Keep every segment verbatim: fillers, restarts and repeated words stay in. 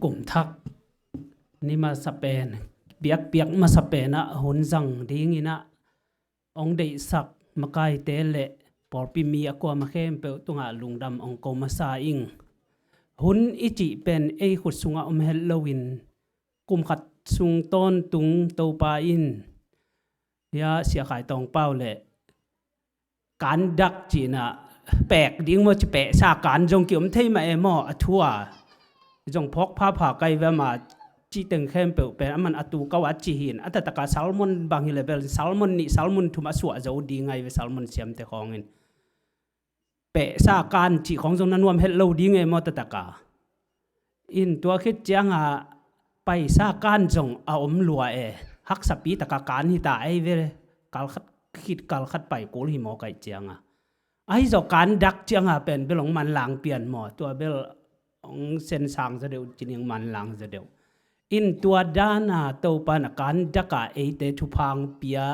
kum thak ni masa pen, biakpiak masa pen ah hun zang dingin ah hong deihsak makaite le pawlpi mi a kuama khempeuh tungah lungdam hong ko masa ing. Hun i cih pen ei khut sungah om het loin kum khat sung tawntung Topa in, hia Sia Khai Tawng Pau le kan dak cihna pek ding maw, ci pehsa kan zong kiom thei mah e maw, a thu a zong phawk phapha kai ve mah, cih teng khempeuh pen a man a tu kau a ci hin, a taktak a sermon bang hi le bel sermon nih sermon thum a suah zo ding ngai ve, sermon siamte khawngin. Pehsa kan cih khawng zong na nuam het lo ding e maw, taktak a. In tua khit cianga paisa kan zong a om lua e. Haksapi taka kan hita ei ve, kalkhat khit kalkhat pai kul hi maw kaih cianga. Ahi zong kan dak cianga pen bel hong manlang pian maw, tua bel hong sensang zaw deuh, cining manlang zaw deuh. In tua dana Topa na kan daka eite thupha hong pia,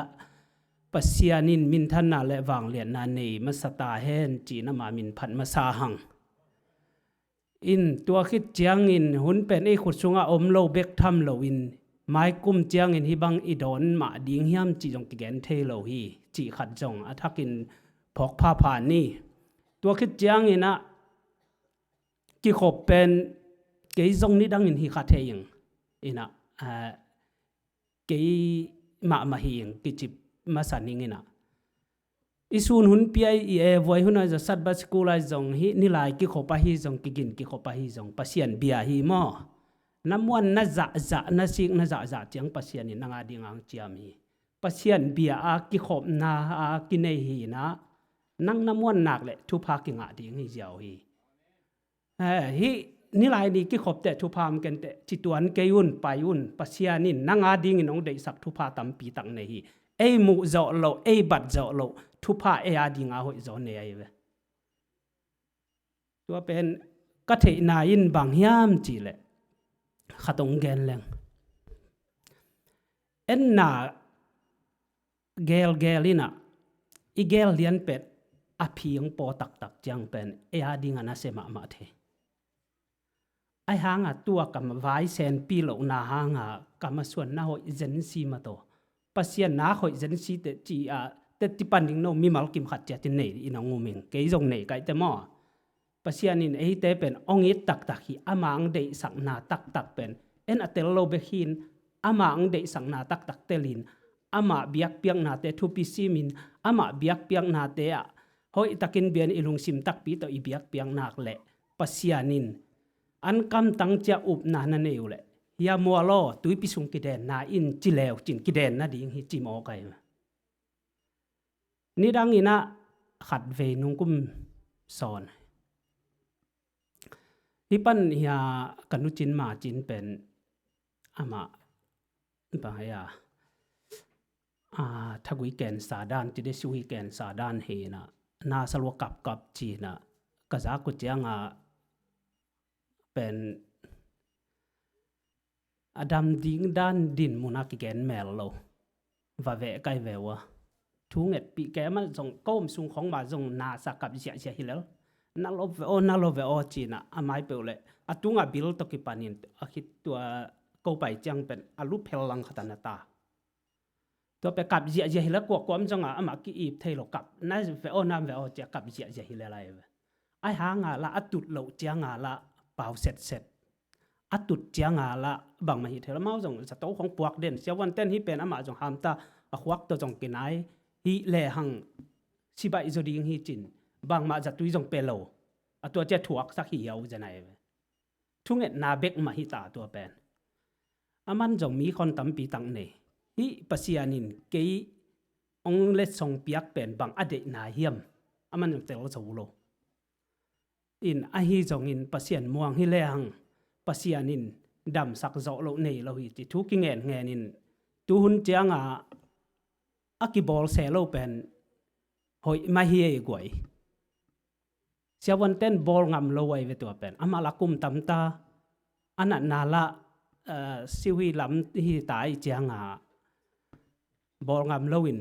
Pasian in minthanna le vangliatna nei masa ta hen, cihna ma min phat masa hang. In tua khit ciangin hun pen ei khut sungah om lo bek tham loin, maikum ciangin hih bang i dawn mah ding hiam cih zong kigen thei lo hi, cih khat zong a thakin phawk phapha ni. Tua khit ciangin ah kikhop pen kei zong nidangin hi kha thei ing. Inah, ah, kei mahmah hi ing, kicip masa ning inah. I sun hun pia i e vuai hun ai zong, Sabbath school ai zong, hih nilai kikhop ahi zong, kigin kikhop ahi zong, Pasian bia hi maw. Na muan na zahzah, na sik na zahzah ciang Pasian in nang a ding ang ciam hi. Pasian bia a kikhopna a kinei hi inah, nang na muan nak le thupha kingah ding hi ziau hi. Eh, hih nilai ni kikhopte thupha om kenteh, ci tuan kei un, pai un, Pasian in nang a dingin hong deihsak thupha tampi tak nei hi. Ei muh zawh loh, ei bat zawh loh thupha ei a dinga hoih zaw nei ahi ve. Tua pen ka theihna in bang hiam cihleh, khat hong gen leng. Enna gelgel inah, i gel lian pet a phi hong paw taktak ciang pen ei a dingah nasia mahmah thei. Ahi hanga tua ka ma vai senpi lohna hanga ka masuan na hoih zensi mataw, Pasian nak hoih zensi teh ci a, teh tipan ding no mimal kim khat ciatin nei in hong um ing, kei zong nei kaih teh maw. Pasian in eite pen hong it taktak hi, amah hong deihsakna taktak pen en a tel lo bek hi in, amah hong deihsakna taktak telin, amah biakpiaknate thupi simin, amah biakpiaknate ah hoihtakin bian i lungsim takpi tawh i biakpiak nak leh Pasian in an kamtang ciah upna na nei uh leh, hia mual aw, tuipi sung kidenna in ci leu cin kidenna ding hi, ci mawk ahi. Nidang inah khatvei nungkum sawn. Hih pan hia ka nucin macin pen amah bang hia, ah, thagui kensa dan, ci de, siuhi kensa dan hi inah, nasa lua kapkap ci inah, ka zak uh cianga pen a dam ding dan dinmun a kigen mel lo. Va veh kai ve ua. Thu ngetpih kei, amah zong ka om sung khawng mah zong nasa kap ziahziah hi lel. Na lo ve aw, na lo ve aw ci inah, a mai peuh leh a tungah bil tawh kipanin a khit tua ko pai ciang pen a lup hel lang khat a na ta. Tua pen kap ziahziah hi leh, kuakuam zong a amah ki-ip thei lo, kap na ve aw, na ve aw ci a kap ziahziah hi lel lai ve. Ahi hanga lah a tut loh cianga lah pau setset. A tut cianga lah bangmah hi thei lo, amau zong zato khong puak den. Siavuanten hih pen amah zong hamta a khuak tawh zong kinai hi lehang sibaih zaw ding hi cin, bangmah zatui zong pe lo. A tua cia thuaksak hi hiau zenai ve. Thungetna bek mah hi ta tua pen. Aman zong mi khon tampi tak nei. Hih Pasian in kei hong letsong piak pen bang a deihna hiam, aman zong tel zo lo. In ahi zongin Pasian muang hi lehang Pasian in damsak zawh loh nei lo hi ci thu kingen ngenin, tuhun cianga a kibawl se lo pen hoih mah hi ei guai. Siavuanten bawl ngam lo ai ve tua pen. Amah lah kum tamta, a natna lah, eh, siuhi lam hi ta i cianga bawl ngam loin,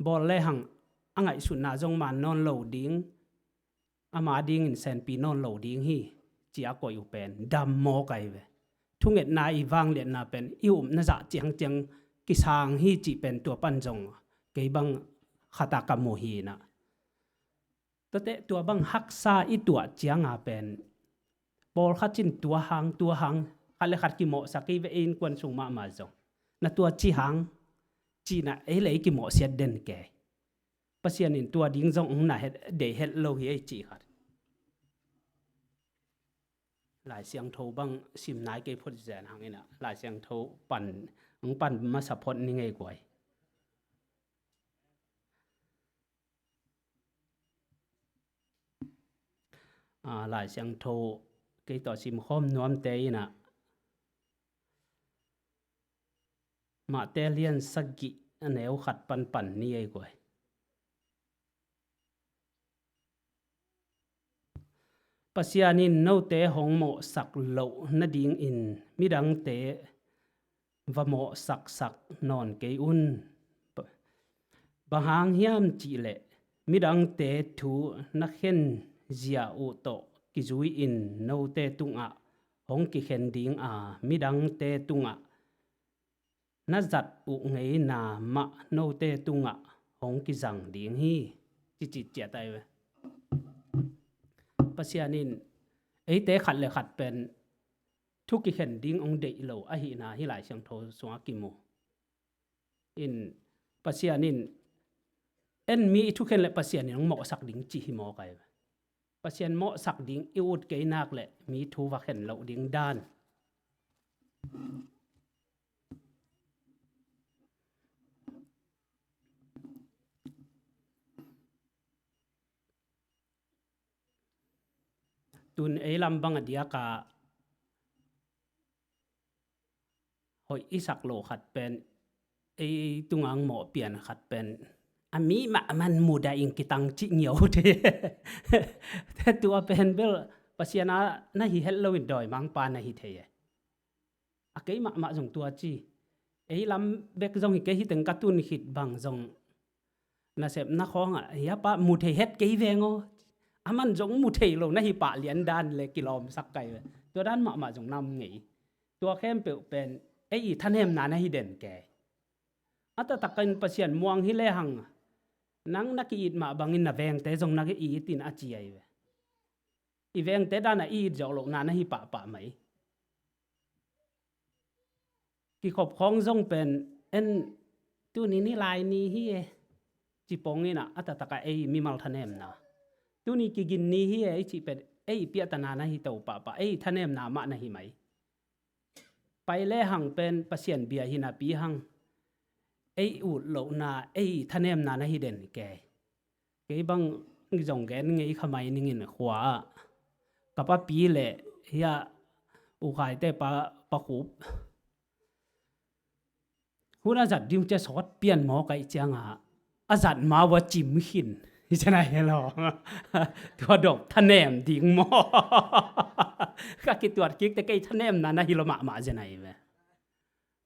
bawl lehang a ngaihsutna zong man nawn lo ding, ama dingin senpi nawn lo ding hi, ci a koih uh pen dam mawk ai ve. thungetna i vangliatna pen i upna zah ciangciang kisang hi cih pen tua pan zong kei bang khat ah ka mu hi na. Tuate tua bang haksa i tuah cianga pen pawlkhat in tua hang, tua hang, khat le khat kimawhsak hi ve, ei innkuan sung mahmah zong. Na tua ci hang, cihna ei le ei kimawhsiat den kei. Pasian in tua ding zong hong na het, deih het lo hi ei cih khat. Lai Siangtho bang sim nai kei phot zen hang ina, Lai Siangtho pan, hong pan masa phot ni ngei guai. A, Lai Siangtho kei tawh simkhawm nuamte ina, Matthai lian sagih a neu khat panpan ni ei guai. Pasian in note hong mawhsak loh nadingin midangte va mawhsaksak nawn kei un. Bang hang hiam cihleh midangte thu na khen zia uh tawh kizui-in note tungah hong kikhen ding a, midangte tungah na zat uh ngeina mah note tungah hong kizang ding hi. Cici ciat ai ve. Pasian in eite khat le khat pen thu kikhen ding hong deih lo ahihna hi Lai Siangtho sungah kimu. In Pasian in en mi i thukhen le Pasian in hong mawhsak ding ci hi mawk ai ve. Pasian mawhsak ding i ut kei nak le mi thu va khen loh ding dan. Tun ei lam bang a diaka hoih i sak lo khat pen, ei tungang mawh pian khat pen a mi mah man muda in kitang cih ngiau thei. Tua pen bel Pasian a na hi het loin dawimangpa na hi thei e. A kei mahmah zong tua ci. Ei lam bek zong hi kei hi teng ka tun khit bang zong nasepna khawngah hiapa mu thei het kei veng aw. A man zong mu thei lo na hi pah lian dan le kilawmsak kai ve. Tua dan mahmah zong nam ngei. Tua khempeuh pen ei i thanemna na hi den kei. A taktakin Pasian muang hi lehang nang na ki-it mah bangin na vengte zong na ki-it in a ci ai ve. I vengte dan a i it zawh lohna na hi pahpah mai. Kikhop khawng zong pen en tuni ni lai ni hi e. Ci pong ina a taktak a ei mimal thanemna. Tuni kigin ni hi e i cih pen ei piahtana na hi to pahpah, ei thanemna mah na hi mai. Pai lehang pen Pasian bia hi napi hang ei ut lohna, ei thanemna na hi den kei. Kei bang zong gen ngei kha mai ningin khua ah ka papi le hia ukhaite pa, pa khup hun a zat ding cia sawt pian maw kaih cianga a zat ma ua cim khin hi ciana helo. Tua dok thanem ding maw? Ka kituat kik te kei thanemna na hi lo mahmah ciana hi ve.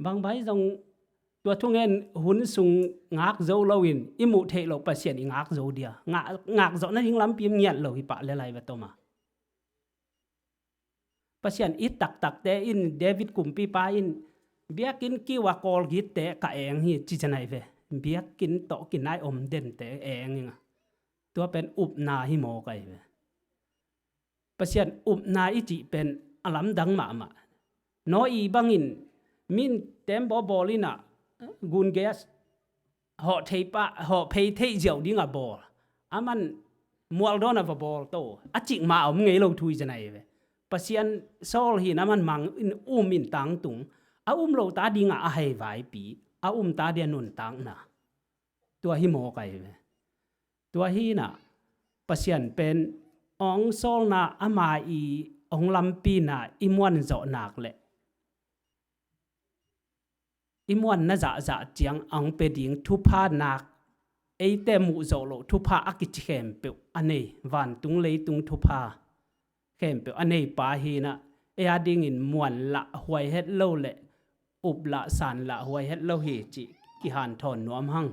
Bang bai zong tua thungen hun sung ngak zo loin i muh theih loh Pasian i ngak zo dia. Ngak, ngak zawh nading lampi ngiat lo hi pah le lai va toma. Pasian it taktakte in David kumpipa in biakinn kiu a kawlgitte ka eng hi ci cianai ve. Biakinn tawh kinai om dente eng inga. Tua pen upna hi maw kai ve. Pasian upna i cih pen a lamdang mahmah. Nawi bangin min tembaw bawl ina gun gas hawh thei pah, hawh phei theih ziau ding a bawl. A man mualdawn a va bawl to. A cik ma a om ngei lo thu i zanai ve. Pasian sawl hin a man mang in um in tangtung. A um lo ta dingah a hei vaipi. A um ta dia nuntakna. Tua hi maw kai ve. Tua hi na Pasian pen ong sawlna ama i ong lampina i muan zawh nak leh i muanna zahzah ciang ang pe ding thupha nak, eite muh zawh loh thupha a kici khempeuh a nei, vantung leitung thupha khempeuh a nei pa hi na, ei a dingin muan lah huai het lo le up lah san lah huai het lo hi cih kihanthawn nuam hang.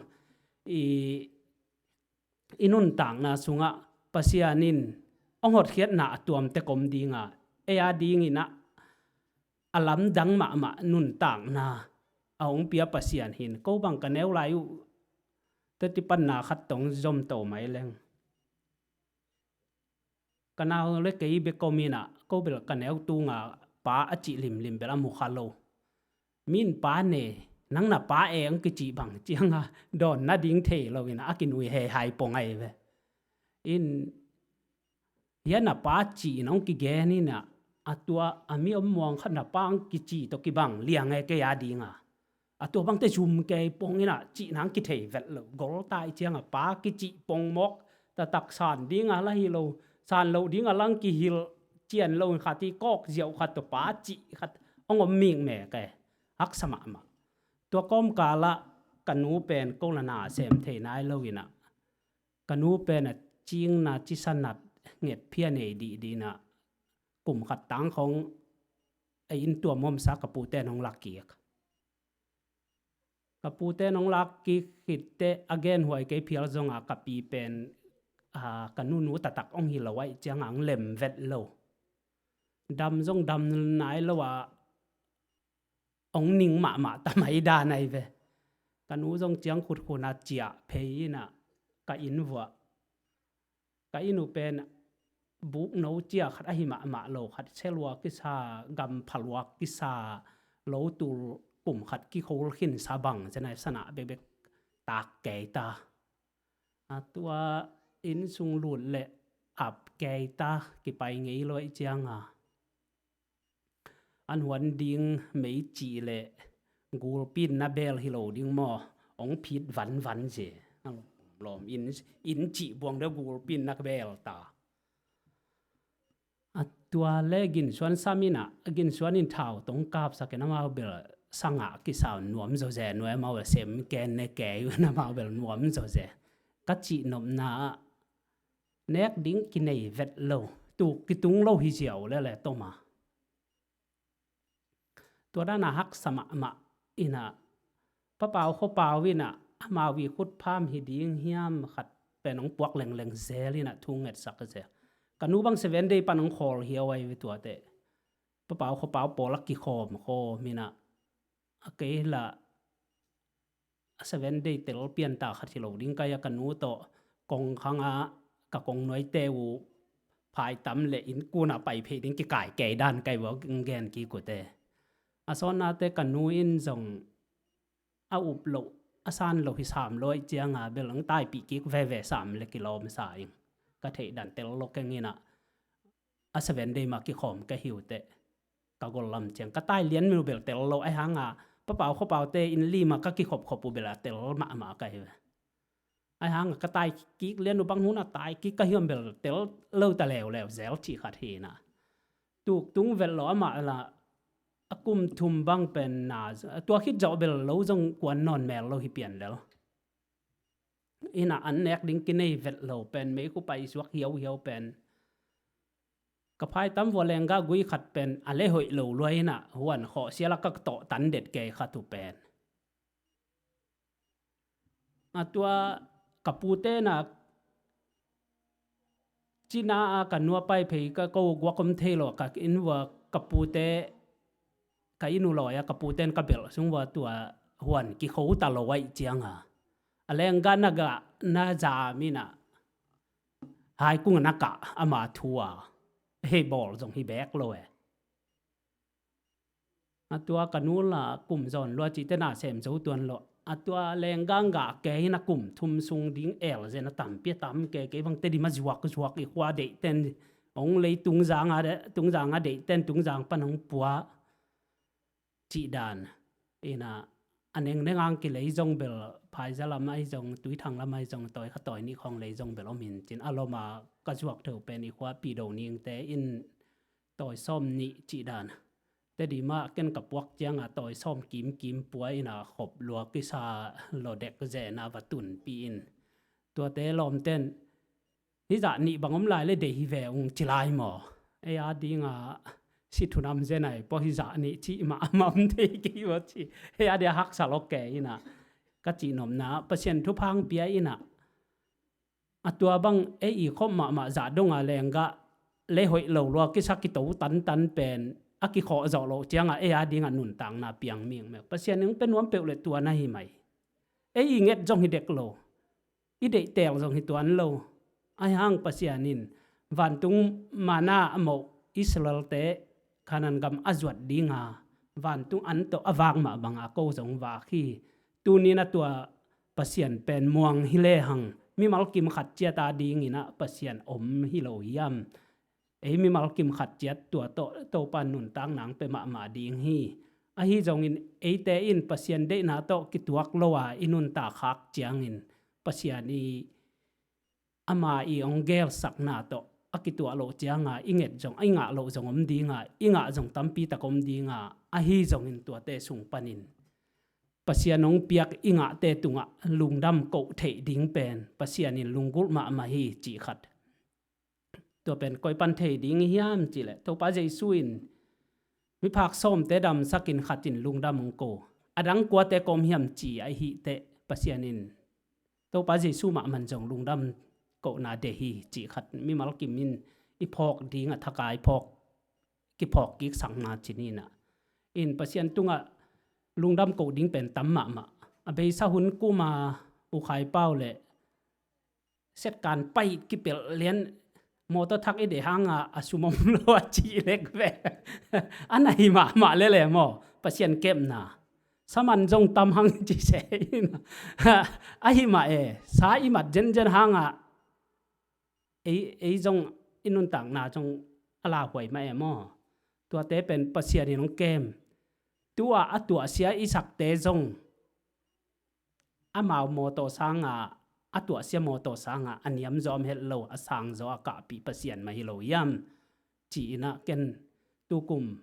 I i nuntakna sungah Pasian in hong hotkhiatna a tuamte kom dinga, ei a dingin ah a lamdang mahmah nuntakna a hong pia Pasian hi in, ko bang ka neu lai uh tawh tipanna khat tawh zom to mai leng, ka nau le kei bek om in ah, ko bel ka neu tunga pa a cih limlim bel a mu kha lo. Min pa ne, nang na pa e hong kicih bang cianga dawn nading thei lo in ah, a kinui hei hai pong ahi ve. In, hia na pa cih in hong kigen in ah, a tua a mi om muang khat na pa hong kicih tawh kibang liang e kei a dinga. A tua bangte zum kei pong in ah, cih nang kithei vet lo. Gol ta i cianga pa kicih pong mawk, taktak san dinga la hi lo, san lo dinga lang kihil cian lo in khat i kawk ziau khat tawh pa cih khat hong om mik mek e. Haksa mahmah. Tua kawmkal ah ka nu pen ko la na sem thei nai lo in ah, ka nu pen a cingna cisa nat nget phia nei dihdih in ah, kum khat tang khong a inn tuam omsa ka pute in hong lak kik. Ka pute in hong lak kik khit teh a genhuai kei phial zonga ka pi pen, a, ka nunu taktak hong hi lo ahih cianga hong lem vet lo. Dam zong dam nai lo a, hong ning mahmah ta mai dan ahi ve. Ka nu zong ciang khutkhun a ciah phei in ah ka inn vuah. Ka inn uh pen bukno cia khat ahi mahmah lo, khat se lua kisa, gam pha lua kisa, lo tul kum khat kikhol khinsa bang zen a, sana bekbek tak kei ta. A tua inn sung lut leh ap kei ta, kipai ngei lo ahih cianga. An huan ding mei cih leh gulpi in na bel hi lo ding maw? Hong phit vanvan ze. Lawm in, inn cih buang deuh gulpi in na bel ta. A tua le ginsuan sam in ah, ginsuan in thau tong kapsak in amau bel sangah kisa nuam zaw ze, nuai amau bel sem ken ne kei un amau bel nuam zaw ze. Ka cih nopna ah nek ding kinei vet lo, tuk kitung lo hi ziau lele toma. Tua dana haksa mahmah in ah, Pa Pau Khaw Pau in ah, amau i khut pham hi ding hiam khat pen hong puak lengleng zel in ah thu ngetsak zel. Ka nu bang Seven Day pan hong khawl hiau ahi ve tuate. Pa Pau Khaw Pau pawl a kikhawm khawm in ah, a kei la a Seven Day tel pianta khat hi lo ding ka hi a, ka nu tawh kong khanga ka kong nuaite uh phaitam le inn kuna pai phei ding kikai kei dan ka hi uh a, gen kik uh te. A sawnnate ka nu in zong a up loh, a san lo hi sam lo ahih cianga bel hong taipih kik veve sam le kilawm sa ing. Ka theih dan tel lo keng in ah, a Seven Day mah kikhawm ka hi uh teh. Ka gol lam ciang ka tai lian mi uh bel tel lo, ahi hanga Pa Pau Khaw Paute inn li mah ka kikhopkhop uh bel a tel mahmah ka hi ve. Ahi hanga ka tai kik lian uh bang hun a tai kik ka hi om bel tel lo ta leuleu zel cih khat hi in ah. Tuk tung vet lo amah la, a kum thum bang pen na, tua khit zawh bel lo zong kuan nawn mel lo hi pian lel. In ah an nek ding kinei vet lo pen, meikhu pai suak hiauhiau pen. Ka phaitam vua lenggah gui khat pen a le hoih lo lua in ah huan khawh sial a ka tawh tan det kei khat uh pen. A tua ka pute in ah cina a ka nu a pai phei ka ko guak om thei lo, ka inn vua ka pute, ka inn uh lawi a ka pute in ka belh sung vua tua huan kikho ta lo ahih cianga a lenggah na gah na zam in ah hai kung a na kah ama thu a hei bawl zong hi bek lo e. A tua ka nu la kum zawn lua cihte na sem zo tuan lo. A tua lenggah gah kei in a kum thum sung ding el zen a tampi a tam kei, kei bang Tedim a zuak zuak i khua deihten hong lei, Tungzang a de-, Tungzang a deihten Tungzang pan hong pua cih dan. In ah a nengneng ang kilei zong bel, Phaiza lam ahi zong, Tuithang lam ahi zong, tawi kha tawi nih khawng lei zong bel om in cin, a lom a ka zuak theu pen i khua Pi Do Ning te in tawi sawm nih cih dan. Tedim ah ken ka puak cianga tawi sawm kimkim pua in ah khop lua kisa lo dek zen a va tunpih in. Tuate lawmten hih zah nih bang om lai le deih hi ve ung ci lai maw? Ei a dinga si thunam zen ai pua, hih zah nih cih mah a mam thei kei maw ci. Ei a dia haksa lo kei in ah ka cih nopna Pasian thupha hong pia in ah, a tua bang ei i khop mahmah zah donga lenggah le hoih lo lua kisa kito tantan pen a kikhawh zawh loh ciangah ei a dingah nuntakna piang mikmek. Pasian in hong pia nuam peuh le tua na hi mai. Ei i nget zong hi dek lo, i deihtel zong hi tuan lo. Ahi hang Pasian in vantung manna a moh Israelte Kanaan gam a zuat dinga vantung an tawh a vak mah banga ko zong vak hi. Tuni-in a tua Pasian pen muang hi lehang mimal kim khat ciat a dingin ah Pasian om hi lo hiam? Ei mimal kim khat ciat tua tawh Topa nuntakna hong pia mahmah ding hi. Ahi zongin eite in Pasian deihna tawh kituak lo a i nuntak khak ciangin Pasian i ama i hong gelsakna tawh a kituah loh cianga i nget zong, i ngah loh zong om dinga, i ngah zong tampi tak om dinga, ahi zongin tuate sung panin Pasian hong piak i ngahte tungah lungdam koh theih ding pen Pasian in lunggulh mahmah hi cih khat. Tua pen koi pan thei ding i hiam cihleh Topa Jesu in miphak sawmte damsakin khat in lungdam hong ko. A dang kuate kawm hiam ci ahih teh Pasian in Topa Jesu mah man zong lungdam kohna deih hi cih khat mimal kim in i phawk ding a thak a i phawk, kiphawk kik sakna ci ni-in ah. In Pasian tungah lungdam koh ding pen tam mahmah. A beisa hun kuma U Khai Pau le Setkan pai kipelh lian mawtaw thak i deih hanga a sum om lo a cih lek ve. A na hi mahmah lele maw Pasian kepna. Saman zong tam hang ci se in. Ahi mah e, sa i mat zenzen hanga ei, ei zong i nuntakna zong a lauhuai mah e maw? Tuate pen Pasian in hong kem. Tua a tuahsia i sakte zong amau mawtaw sanga, a tuahsia mawtaw sanga a niam zaw om het lo, a sang zaw a kahpih Pasian mah hi lo hiam? Ci-in ah ken tukum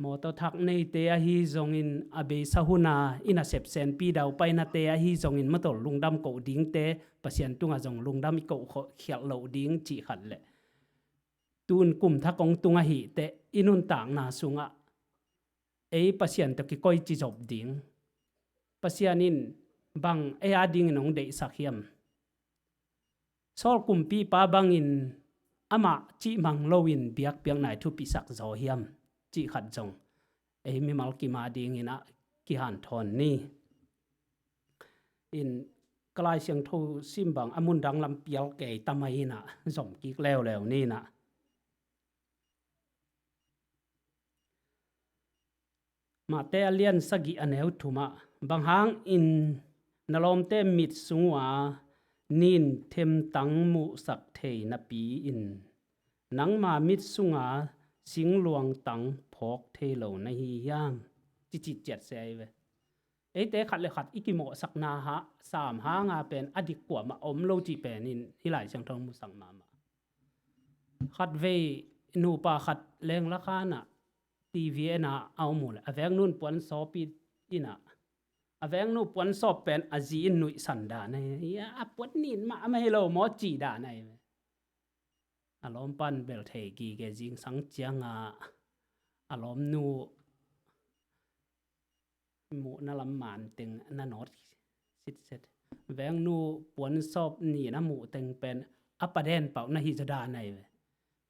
mawtaw thak neite ahi zongin a beisa huna i nasep senpi daupainate ahi zongin mawtaw lungdam koh dingte Pasian tungah zong lungdam i koh khialh loh ding cih khat le tun kum thak hong tung ahih teh i nuntakna sungah ei Pasian tawh kikoici zop ding. Pasian in bang ei a dingin hong deihsak hiam? Saul kumpipa bangin amah cihmang loin biakpiakna i thupisak zaw hiam? Cih khat zong ei mimal kim a dingin ah kihanthawn ni. In ka Lai Siangtho sim bang a mun dang lam pial kei tamai in ah zom kik leuleu ni-in ah. Mate a lian sagih a neu thumah, bang hangin na lawmte mit sung uh a nin themtang muhsak thei napi-in nangma mit sunga singluang tang phawk thei lo na hi hiam? Cicit ciat se ahi ve. Eite khat le khat i kimawhsakna ha, sam hanga pen a dik kuamah om lo cih penin hih Lai Siangtho musak mahmah. Khatvei nupa khat lenglakhanah T V enah a om uh le a vengnu'n puan sawp inah, a vengnu puan sawp pen a zi in nuihsan dan ahi, a puan nin mah a mah hi lo maw cih dan ahi. A lawmpan bel thei gige zingsang cianga a lawmnu muhna lam manteng na nawt sitset. Vengnu puan sawp nin a muh teng pen a paden pauh na hi zaw dan ahi ve.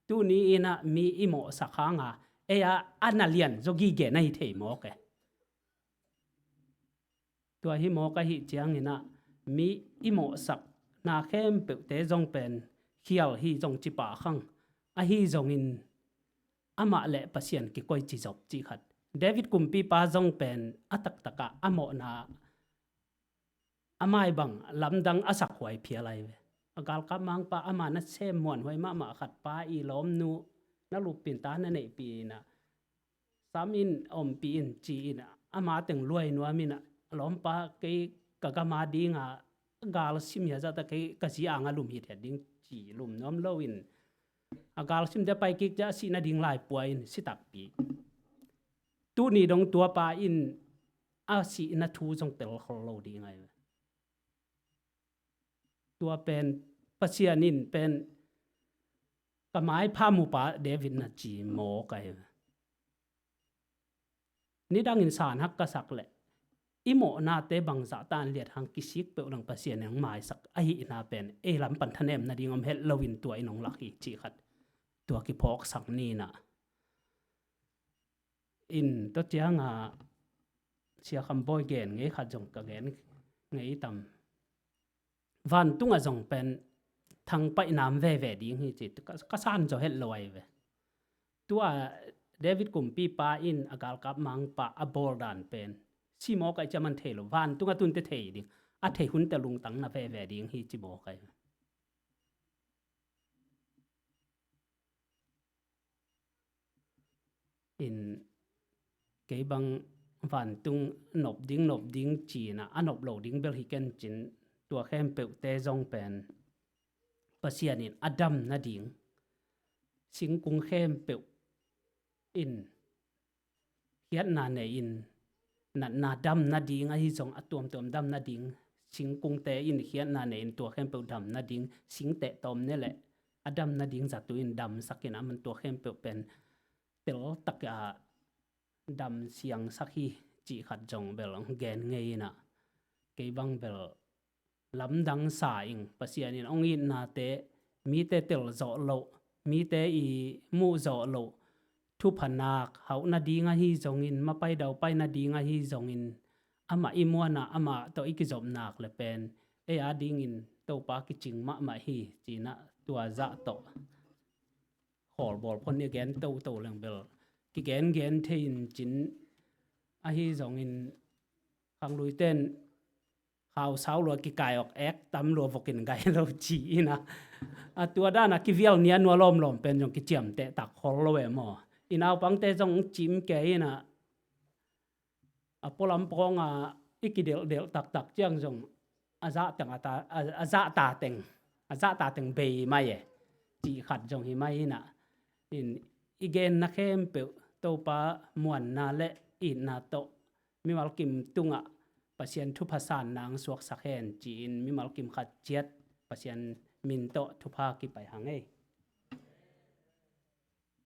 Tuni inah mi i mawhsak hanga ei a, a na lian zaw gige na hi thei mawk e. Tua hi mawk ahih cianginah mi i mawhsak na khempeuhte zong pen khial hi zong ci pah khang. Ahi zongin amah le Pasian kikoici zop cih khat. David kumpipa zong pen a taktakah a mawhna a mai bang lamdang a sakhuai phial ahi ve. A galkap mangpa ama na sem muanhuai mahmah khat pa i lawmnu na luppin ta na neihpih inah sam in ompih in ci inah ama teng luai nuam inah a lawmpa kei ka gama dinga galsim hia zahta kei ka zi anga lum hithiat ding ci lum nuam loin a galsim dia pai kik cia a sih nading lai pua in si takpi. Tuni dong tuapa in a sihna thu zong tel khol lo ding ahi ve. Tua pen Pasian in pen ka maipha mupa David na ci mawk ahi ve. Nidangin san hak ka sak leh i mawhnate bangzah tan liat hang kisik peuh lang Pasian in hong maisak ahihna pen ei lam pan thanem nading om het loin tua in hong lak hi cih khat tua kiphawksak ninah. In tua ciangah Sia Kham Bawi gen ngei khat zong ka gen ngei tam. Vantungah zong pen thangpaih nam veve ding hi ci, ka, ka san zaw het lo ai ve. Tua David kumpipa in a galkap mangpa a bawl dan pen si mawk ai cia man thei lo, vantungah tunte thei ding, a thei hunte lungtang na veve ding hi ci mawk ai ve. In kei bang vantung nop ding, nop ding cina a nop lo ding bel hi ken cin, tua khempeuhte zong pen Pasian in a dam nading, singkung khempeuh in khiatna nei in, natna dam nading ahi zong, a tuamtuam dam nading, singkungte in khiatna nei in tua khempeuh dam nading, singteh tawm ne leh a dam nading zatu in damsak in, aman tua khempeuh pen teltak a dam siangsak hi cih khat zong bel gen ngei inah, kei bang bel lamdang sa ing, Pasian in hong itnate mite tel zawh loh, mite i muh zawh loh, thupha nak hauh nading ahi zongin, mapai daupai nading ahi zongin, amah i muanah amah tawh i kizopnak le pen ei a dingin Topa kicing mahmah hi cinah, tua zah tawh khawlbawl phon i gen toto leng bel kigen gen thei in cin, ahi zongin khangluiten khau sau lua kikai awk ek tam lua vokin gai lo ci inah, a tua dana kivial nia nua lawmlawm pen zong kiciamteh tak khol lo e maw? I naupangte zong cim kei inah, a pualam pawngah i kidelhdelh taktak ciang zong a zahta teng a ta, a, a zahta teng, a zahta teng bei mai e cih khat zong hi mai inah, in i genna khempeuh Topa muanna le itna tawh mimal kim tungah Pasian thupha sanna ang suaksak hen ci-in mimal kim khat ciat Pasian min tawh thupha kipai hang ei.